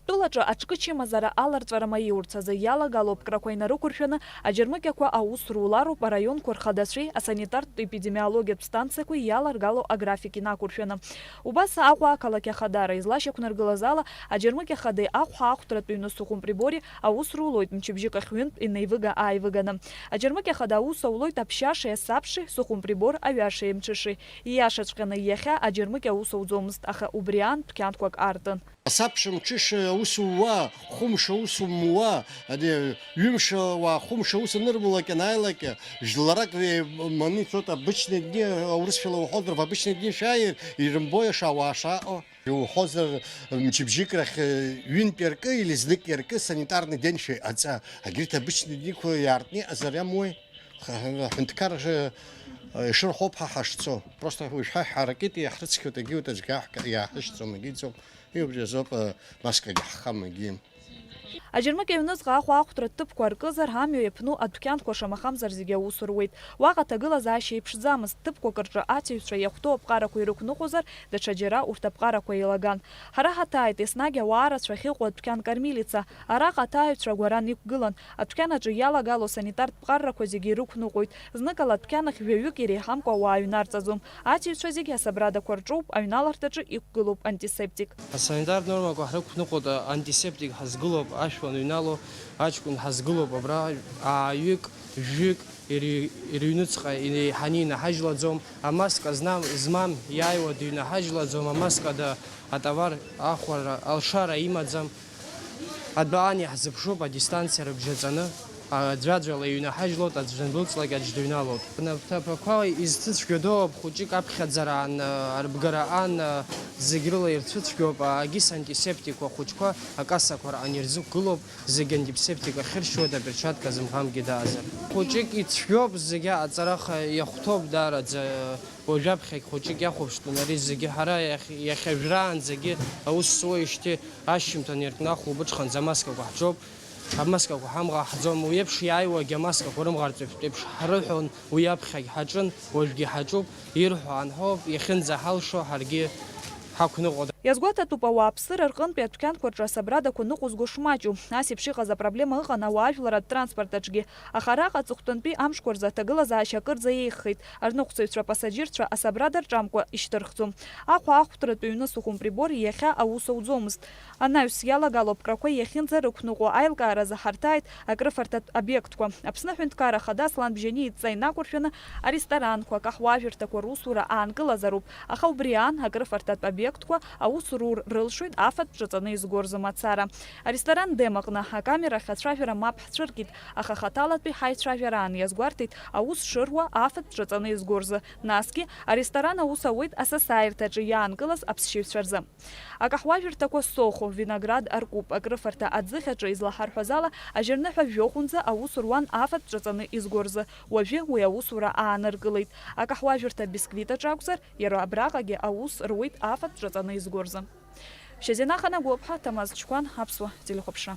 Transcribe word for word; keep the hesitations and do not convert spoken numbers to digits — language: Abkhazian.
Тәылаҿы аҿкы чымазара аларҵәара маиурц азы иалагало аԥкрақәа инарықәыршәаны, аџьармыкьақәа аус рулароуп араионқәа рхадацәеи асанитартә-епидемиологиатә станциақәеи иалагало аграфик инақәыршәаны. Убас Аҟәа ақалақь ахадара излашьақәнаргылаз ала, аџьармыкьа хадеи ахәаахәҭратә ҩны Сухум Прибори аус рулоит мчыбжьык ахь ҩынтә инеивыга-ааивыганы. Аџьармыкьа хада аус аулоит аԥшьашеи асабшеи, Сухум Прибор аҩашеи мҽышеи. Ииашаҵәҟьаны иахьа аџьармыкьа аус ауӡомызт, аха убри аан дәқьанқәак аартын. Асабша мҽыша аус ууа, хәымш аус умуа, ани, ҩымш ауаа хәымш аус анырмулак, ианааилак, жәларак ве-, мани цот обычные дни, аурысшәала уҳәозар, в обычные дни шәааир, ирымбои аша ауаа шааҟоу. Иуҳәозар, мчыбжьык рахь, ҩынтә иаркы или знык иаркы санитарный день шәеиҟаҵа. Агьырҭ обычные дни-қәа иаартны иҟазар иамуеи? Ҳәынҭқар ишырҳәоуп ҳа ҳашцо. Просто уажә ҳа ҳаракит, иаҳрыцқьоит, агьиуеит, аӡәгьы иааҳашьцом, агьиӡом. Убри азоуп, маскагьы ҳхам, агьи. Аџьармыкьа аҩныҵҟа ахәаахәҭра ҭыԥқәа аркызар, амҩа иаԥну адәқьанқәа шамахамзар зегьы аус руеит. Уаҟа аҭагылазаашьа еиԥшӡамызт, ҭыԥқәак рҿы аҵаҩцәа иахәҭоу аԥҟарақәа ирықәныҟәозар, даҽаџьара урҭ аԥҟарақәа еилаган. Ҳара ҳаҭааит еснагь ауаа рацәа ахьыҟоу адәқьан Кармилица. Араҟа аҭааҩцәа агәаран иқәгылан. Адәқьан аҿы иалагало санитартә ԥҟаррақәа зегьы ирықәныҟәоит. Зныкала адәқьан ахь жәаҩык иреиҳамкәа ауаа ҩнарҵаӡом. Аҵаҩцәа зегьы асабрадақәа рҿоуп, аҩналарҭаҿы иқәгылоуп антисептик. Асанитартә нормақәа ҳрықәныҟәоит, антисептик ҳазгылоуп, ашә уаныҩнало, аҷкәын ҳазгылоуп абра, ааҩык, жәҩык ири-, ирыҩнуҵҟа инеиҳаны инаҳажьлаӡом, амаска знам, змам иааиуа дыҩнаҳажьлаӡом, амаска ада атовар ахәара, алшара имаӡам. Адәаан иаҳзыԥшуп адистанциа рыбжьаҵаны, аӡәаӡәала иҩнаҳажьлоит, аӡә дандәылҵлак аӡә дыҩналоит. Рнапҭақәа изцәыцәгьоу доуп, хәыҷык аԥхьаӡараан, арбгараан, зегь рыла ирцәыцәгьоуп, агьыс антисептикқәа хәыҷқәа акассақәа раан ирзықәгылоуп, зегь антисептик ахьыршьуеит, аперчатка зымӷамгьы даазар. Хәыҷык ицәгьоуп, зегь аҵараха иахәҭоуп даараӡа, уажәаԥхьагь хәыҷык иахәаԥштәын ари зегьы. Ҳара иахь-, иахьа жәраанӡагьы аус зуеижьҭеи ашьжьымҭан иркны ахәылбыҽханӡа амаскақәа ҳҿоуп. Амаскақәа ҳамӷаҳӡом, уи еиԥш иааиуагь амаскақәа рымӷарҵәеиԥш ҳрыҳәон, уи аԥхьагь ҳаҿын, уажәгьы ҳаҿуп, ирҳәо анҳәоуп, иахьынӡаҳалшо ҳаргьы ҳақәныҟәоит. Иазгәаҭатәуп, ауааԥсыра рҟынтәи адәқьанқәа рҿы асабрадақәа ныҟәызго шмаҷу. Ас еиԥш иҟаз апроблема ыҟан ауаажәларратә транспорт аҿгьы. Аха араҟа аҵыхәтәантәи амшқәа рзы аҭагылазаашьа акырӡа еиӷьхеит. Арныҟәцаҩцәа апассажьырцәа асабрада рҿамкәа ишьҭырхӡом. Ахәаахәҭратә ҩны Сухумприбор иахьа аус ауӡомызт. Анаҩс иалагало аԥкрақәа иахьынӡарықәныҟәо аилкааразы ҳарҭааит акрыфарҭатә обиектқәа. Аԥсны Аҳәынҭқарра Ахада Аслан Бжьаниа идҵа инақәыршәаны аресторанқәа, акаҳуажәырҭақәа русура аанкылазароуп, аха убри аан акрыфарҭатә обиектқәа аус рур рылшоит афатә ҿаҵаны изгоз рзы мацара. Аресторан Дем аҟны акамерахь ацәажәара мап ҳцәыркит, аха хаҭалатәи ҳаицәажәараан иазгәарҭеит аус шыруа афатә ҿаҵаны изгоз рзы. Насгьы аресторан аус ауеит асасааирҭаҿы иаанкылаз аԥсшьаҩцәа рзы. Акаҳуажәырҭақәа Сохо, Виноград, Аркуп акрыфарҭа аӡыхь аҿы излаҳарҳәаз ала, ажьырныҳәа жәохәынӡа аус руан афатә ҿаҵаны изго рзы, уажәы уи аусура ааныркылеит. Акаҳуажәырҭа Бисквит аҿы акәзар, иара абраҟагьы аус руеит афатә ҿаҵаны изго рзы. Шьазина Ханагәыԥҳа, Ҭамаз Чқәан, Аԥсуа телехәаԥшра.